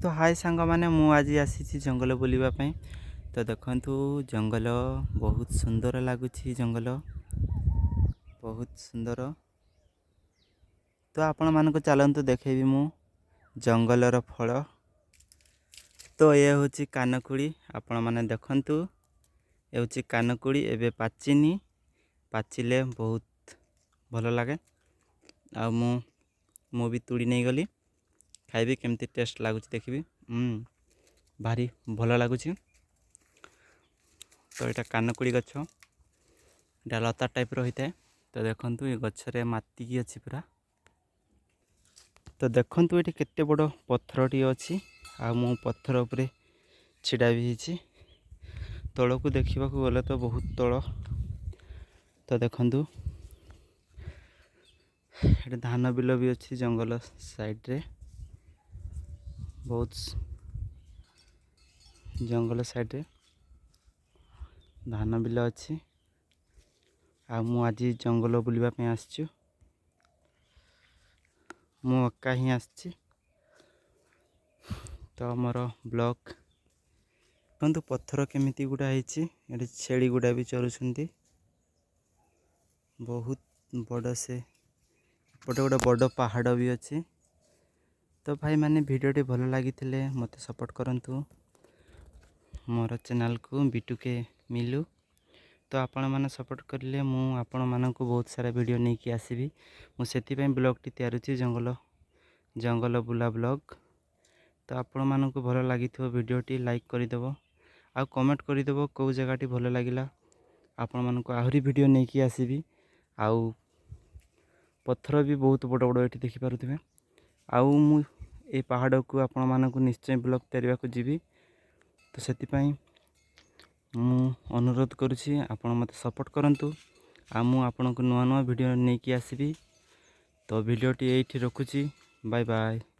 ତ ହାଇ ସାଙ୍ଗମାନେ, ମୁଁ ଆଜି ଆସିଛି ଜଙ୍ଗଲ ବୁଲିବା ପାଇଁ। ତ ଦେଖନ୍ତୁ, ଜଙ୍ଗଲ ବହୁତ ସୁନ୍ଦର ଲାଗୁଛି। ଜଙ୍ଗଲ ବହୁତ ସୁନ୍ଦର। ତ ଆପଣମାନଙ୍କୁ ଚାଲନ୍ତୁ ଦେଖେଇବି ମୁଁ ଜଙ୍ଗଲର ଫଳ। ତ ଏ ହେଉଛି କାନକୁଳି। ଆପଣମାନେ ଦେଖନ୍ତୁ, ଏ ହେଉଛି କାନକୁଳି। ଏବେ ପାଚିନି, ପାଚିଲେ ବହୁତ ଭଲ ଲାଗେ। ଆଉ ମୁଁ ବି ତୋଳି ନେଇଗଲି, ଖାଇବି, କେମିତି ଟେଷ୍ଟ ଲାଗୁଛି ଦେଖିବି। ଭାରି ଭଲ ଲାଗୁଛି। ତ ଏଇଟା କାନକୁଳି ଗଛ। ଏଇଟା ଲତା ଟାଇପ୍ର ହୋଇଥାଏ। ତ ଦେଖନ୍ତୁ, ଏ ଗଛରେ ମାତିକି ଅଛି ପୁରା। ତ ଦେଖନ୍ତୁ, ଏଠି କେତେ ବଡ଼ ପଥରଟିଏ ଅଛି ଆଉ ମୁଁ ପଥର ଉପରେ ଛିଡ଼ା ବି ହେଇଛି। ତଳକୁ ଦେଖିବାକୁ ଗଲେ ତ ବହୁତ ତଳ। ତ ଦେଖନ୍ତୁ, ଏଠି ଧାନ ବିଲ ବି ଅଛି ଜଙ୍ଗଲ ସାଇଡ଼ରେ। ବହୁତ ଜଙ୍ଗଲ ସାଇଡ଼ରେ ଧାନ ବିଲ ଅଛି। ଆଉ ମୁଁ ଆଜି ଜଙ୍ଗଲ ବୁଲିବା ପାଇଁ ଆସିଛୁ। ମୁଁ ଏକା ହିଁ ଆସିଛି। ତ ମୋର ବ୍ଲଗ୍ ଦେଖନ୍ତୁ, ପଥର କେମିତି ଗୁଡ଼ା ହେଇଛି। ଏଠି ଛେଳି ଗୁଡ଼ା ବି ଚରୁଛନ୍ତି। ବହୁତ ବଡ଼ ସେ ଏପଟେ ଗୋଟେ ବଡ଼ ପାହାଡ଼ ବି ଅଛି। ତ ଭାଇମାନେ, ଭିଡ଼ିଓଟି ଭଲ ଲାଗିଥିଲେ ମୋତେ ସପୋର୍ଟ କରନ୍ତୁ, ମୋର ଚ୍ୟାନେଲକୁ ବିଟୁକେ ମିଲୁ। ତ ଆପଣମାନେ ସପୋର୍ଟ କରିଲେ ମୁଁ ଆପଣମାନଙ୍କୁ ବହୁତ ସାରା ଭିଡ଼ିଓ ନେଇକି ଆସିବି। ମୁଁ ସେଥିପାଇଁ ବ୍ଲଗ୍ଟି ତିଆରୁଛି, ଜଙ୍ଗଲ ବୁଲା ବ୍ଲଗ୍। ତ ଆପଣମାନଙ୍କୁ ଭଲ ଲାଗିଥିବ ଭିଡ଼ିଓଟି, ଲାଇକ୍ କରିଦେବ ଆଉ କମେଣ୍ଟ କରିଦେବ କେଉଁ ଜାଗାଟି ଭଲ ଲାଗିଲା। ଆପଣମାନଙ୍କୁ ଆହୁରି ଭିଡ଼ିଓ ନେଇକି ଆସିବି। ଆଉ ପଥର ବି ବହୁତ ବଡ଼ ବଡ଼ ଏଠି ଦେଖିପାରୁଥିବେ। ଆଉ ମୁଁ ଏ ପାହାଡ଼କୁ ଆପଣମାନଙ୍କୁ ନିଶ୍ଚୟ ବ୍ଲଗ୍ ତିଆରିବାକୁ ଯିବି। ତ ସେଥିପାଇଁ ମୁଁ ଅନୁରୋଧ କରୁଛି, ଆପଣ ମୋତେ ସପୋର୍ଟ କରନ୍ତୁ ଆଉ ମୁଁ ଆପଣଙ୍କୁ ନୂଆ ନୂଆ ଭିଡ଼ିଓ ନେଇକି ଆସିବି। ତ ଭିଡ଼ିଓଟି ଏଇଠି ରଖୁଛି। Bye bye.